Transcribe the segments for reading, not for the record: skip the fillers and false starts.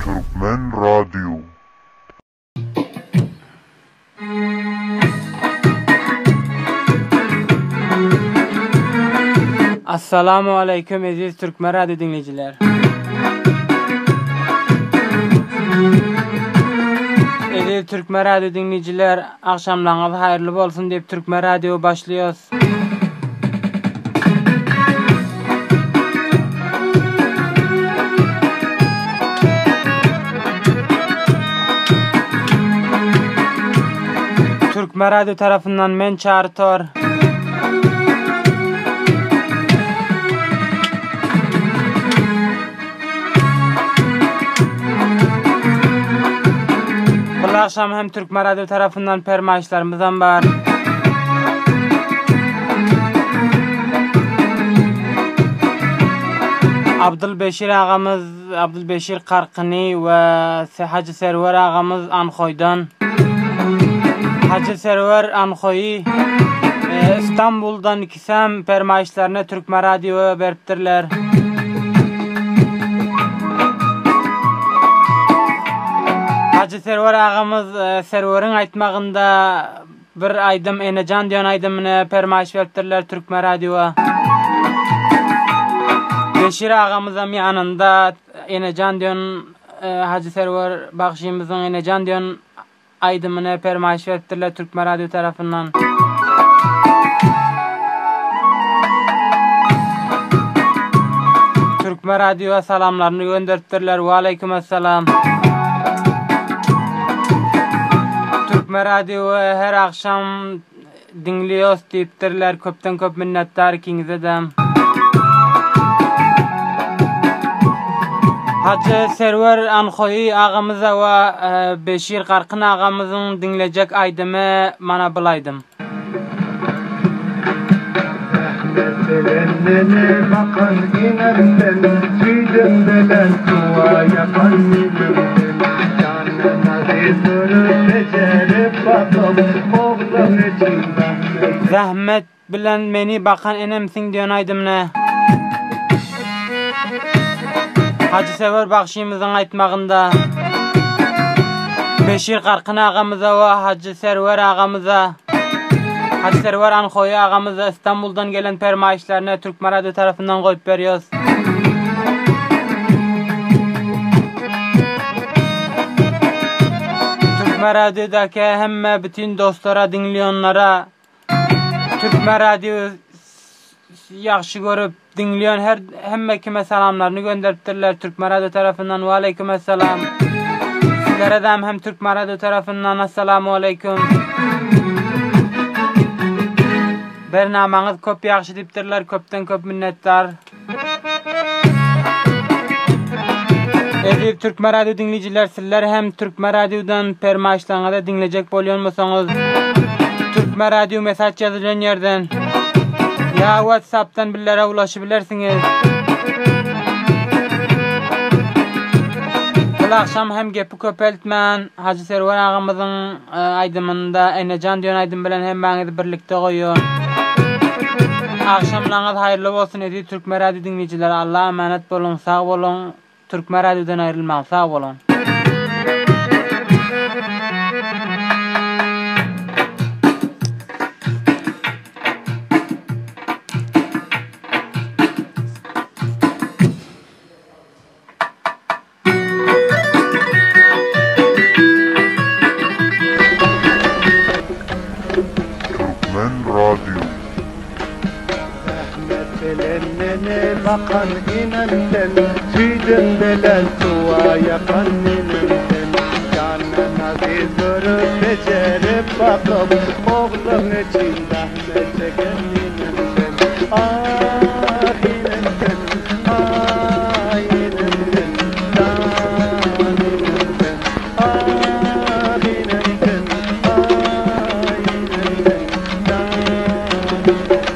Türkmen radio. Assalamu aleýkum eziz Türkmen radio diňleýjiler. Eziz Türkmen radio diňleýjiler, agşamlaryňyz haýyrly bolsun diýip Türkmen radio başlaýas. Türkmen radio tarapyndan men Çary Tor. Bu akşam hem Türkmen Radio tarapyndan permaýyşlarymyzam bar. Abdul Beşir agamyz, Abdul Beşir Karkyny we Hajy Serwer agamyz Anhoýdan. Hajy Serwer Anhoýy e, İstanbul'dan Ikisem permaýyşlaryny Türkmen radioya beripdirler. Hajy Serwer agamyz e, Serweriň aýtmagynda bir aýdym Enejan diýen aýdymyny permaýyş beripdirler Türkmen radioya. Beşir agamyzam ýanynda Enejan diýen e, Hajy Serwer bagşymyzyň Enejan diýen Aýdymyny permaýyş beripdirler Türkmen radio tarapyndan. Türkmen radioya salamlaryny gönderipdirler. Waleýkim essalam. Türkmen radio her agşam Diňleýos diýipdirler köpden köp minnetdar ikiňizedem. Hajy Serwer Anhoýy agamyza we Beşir Garkyn agamyzyň diňlejek aýdymy mana bul aýdym. Zähmet bilen meni bakan enem sen, Süýdüm bilen suwa ýakan enem sen. Janyna görüp bejerip bakyp, Ogluň üçin zähmet. Zähmet bilen meni bakan enemsiň diýen aýdymyny Hajy Söwer bagşymyzyň aýtmagynda Beşir Garkyn agamyza we Hajy Serwer agamyza Hajy Serwer Anhoýy agamyza Istanbuldan gelen permaýyşlaryny Türkmen Radio tarapyndan goýup berýos. Türkmen Radiodaky hemme bütün dostlara diňleýänlere Türkmen Radio ýagşy görüp diňleýän her hemme kime salamlaryny gönderipdirler Türkmen Radio tarapyndan Waleýkim essalam. Sizlere de hem Türkmen Radio tarapyndan Assalamu aleýkum. Bernamaňyz köp ýagşy diýipdirler köpden köp minnetdar. Eziz Türkmen Radio diňleýjiler, sizler hem Türkmen Radiodan permaýyşlaryňyzy diňlejek bolýan bolsaňyz, Türkmen Radio mesaj ýazylan ýerden ýa WhatsApp-dan bizlere ulaşyp bilersiňiz. Bu agşam hem gepi köpeltmän, Hajy Serwer agamyzyň aýdymynda Enejan diýen aýdym bilen hemmäňizi birlikde goýýan. Agşamlaryňyz haýyrly bolsun eziz Türkmen Radio diňleýjileri Allaha emanet boluň sag boluň Türkmen Radiodan aýrylmaň sag boluň. Türkmen radio. Zähmet bilen meni bakan enem sen, Süýdüm bilen suwa ýakan enem sen. Janyna aziz görüp, bejerip bakyp, Ogluň üçin zähmet çeken enem sen. Ah, enem sen, aý, enem sen, jan enem sen. Ah, enem sen, aý, enem sen, jan enem sen.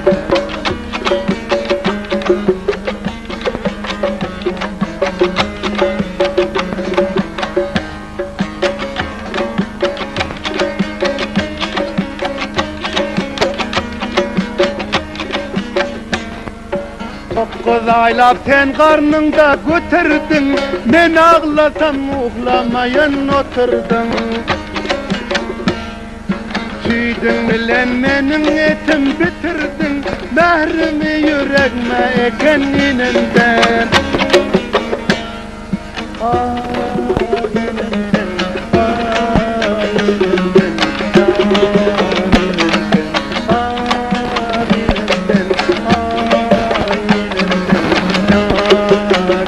Dokuz aýlap sen garnyňda göterdiň, Men aglasam uhlamaýan otyrdyň. Süýdüň bilen meniň etim bitirdiň, Mährimi ýüregme eken inemden. Ah, inem sen, ah, inem sen, jan inem sen, ah, inem sen, ah, inem sen, jan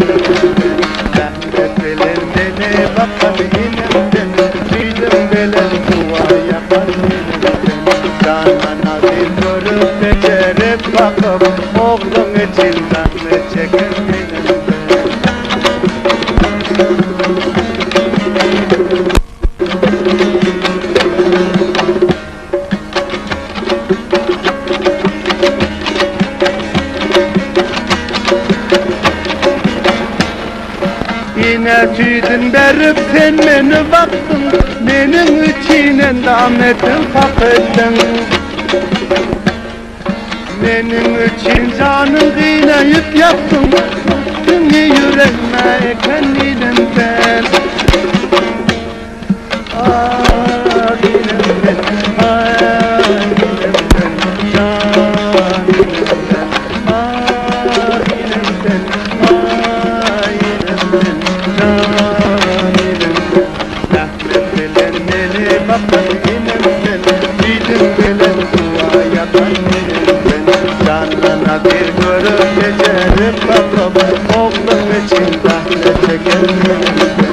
inem sen. Zähmet bilen meni bakan inem sen, Süýdüm bilen suwa ýakan inem sen. Jandan aziz görüp, bejerip bakyp, Ogluň üçin zähmet çeken inem sen. Ene süýdün berip sen meni bakdyň, Meniň üçin endam etin hak etdiň. Meniň üçin janyň gynaýyp ýakdyň, Üstüňi ýüregme eken inem sen. Ah inem sen, ah inem sen, jan inem sen. Ah inem sen, ah inem sen, jan inem sen. Zähmet bilen meni bakan inem sen, Süýdüm bilen suwa ýakan inem sen. Jandan aziz görüp, bejerip bakyp, Ogluň üçin zähmet çeken inem sen.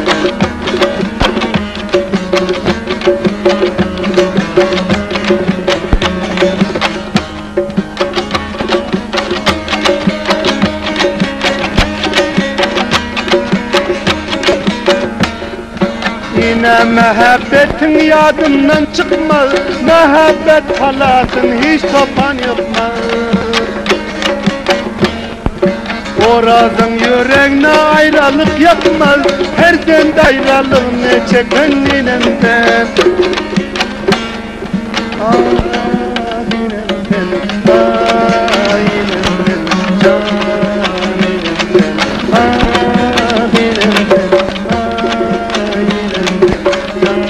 Ene mähebbetiň ýadymdan çykmaz, Mähebbet halatyn hiç topan ýykmaz. Orazyň ýüregne aýralyk ýakmaz, Her demde aýralygyny çeken enem sen. Ah enem sen, ah enem sen, jan enem sen. Ah enem sen, ah enem sen, jan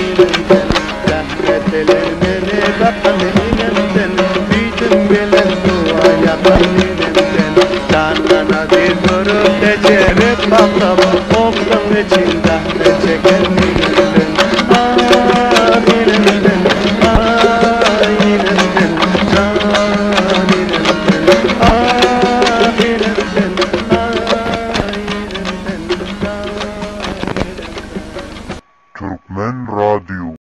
enem sen. Zähmet bilen meni bakan enem sen, Süýdüm bilen suwa ýakan enem sen. Jandan aziz görüp, bejerip bakyp, Ogluň üçin zähmet çeken enem sen. Ah enem sen, ah enem sen, jan enem sen. Ah enem sen, ah enem sen, jan enem sen. Türkmen radio.